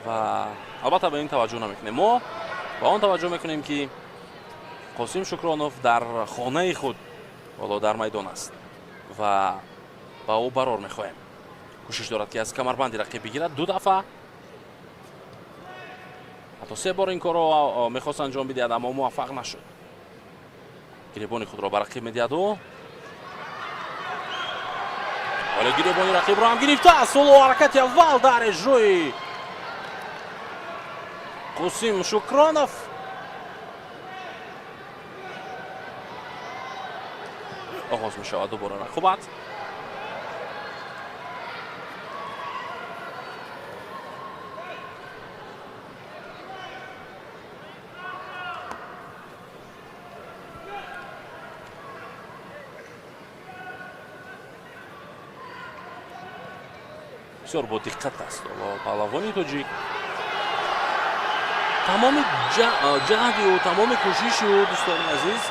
Ва албатта ба ин таваҷҷӯҳ намекунем. Мо ба он таваҷҷӯҳ мекунем, ки Қосим Шукронов дар хонаи худ ҳоло дар майдон аст ва ба ӯ барор мехоҳем. Кӯшиш дорад, ки аз камарбанди рақиб бигирад. Ду дафъа, ҳатто се бор ин корро мехост анҷом бидиҳад, аммо муваффақ нашуд. Гиребони худро ба рақиб медиҳад ӯ, вале гиребони рақибро ҳам гирифтааст. Ҳоло ҳаракати аввал дар иҷрои Қосим Шукронов. Оғоз мешавад дубора рақобат. Бисёр бо диққат аст ҳоло паҳлавони тоҷик. Тамоми ҷаҳди ӯ, тамоми кӯшиши ӯ, дӯстони азиз,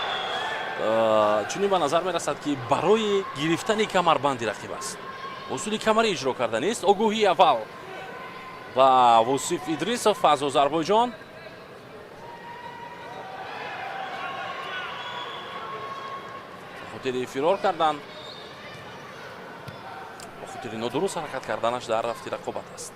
чунин ба назар мерасад, ки барои гирифтани камарбанди рақиб аст. Усули камарӣ иҷро карданист. Огоҳии аввал ва Вусиф Идрисов аз Озарбойҷон. Ба хотири фирор кардан, ба хотири нодуруст ҳаракат карданаш дар рафти рақобат аст.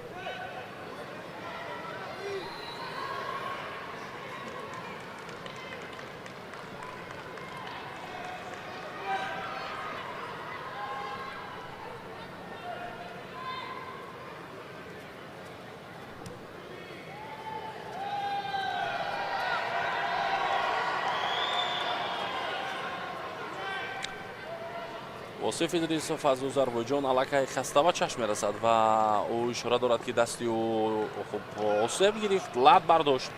Восиф Идрисов аз Озарбойҷон аллакай хаста ба чашм мерасад ва ӯ ишора дорад, ки дасти ӯ хуб осеб гирифт, лат бардошт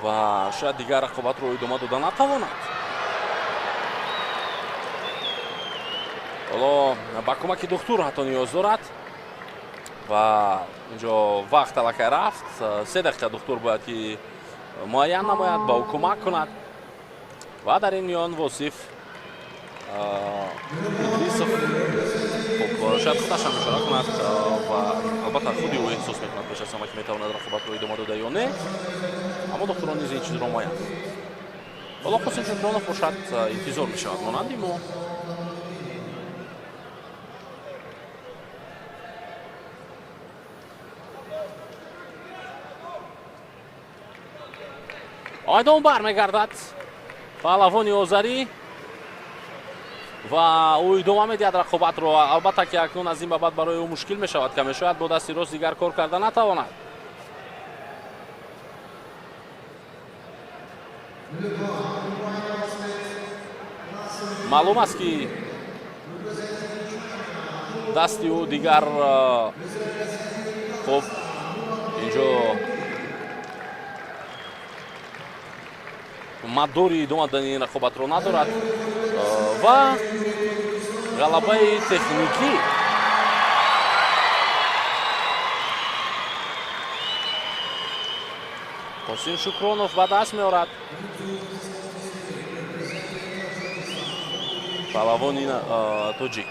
ва шояд дигар рақобатро идома дода натавонад. Ҳоло ба кӯмаки духтур ҳатто ниёз дорад ва инҷо вақт аллакай рафт. 3 дақиқа духтур бояд ки муайян намояд, ба ӯ кӯмак кунад ва дар ин миён Восиф Идрисов хуб шояд худаш ҳам ишора кунад ва албатта худи ӯ эҳсос мекунад пеш аз ҳама, ки метавонад рақобатро идома дода ё не, аммо духтурон низ ин чизро муайян. Ҳоло Қосим Шукронов бошад, интизор мешавад монанди мо. Майдон бармегардад паҳлавони озарӣ ва ӯ идома медиҳад рақобатро. Албатта ки акнун аз ин ба баъд барои ӯ мушкил мешавад каме, шояд бо дасти рост дигар кор карда натавонад. Маълум аст, ки дасти ӯ дигар хуб инҷо маддори идома додани ин рақобатро надорад ва ғалабаи техникӣ Қосим Шукронов ба даст меорад паҳлавони тоҷик.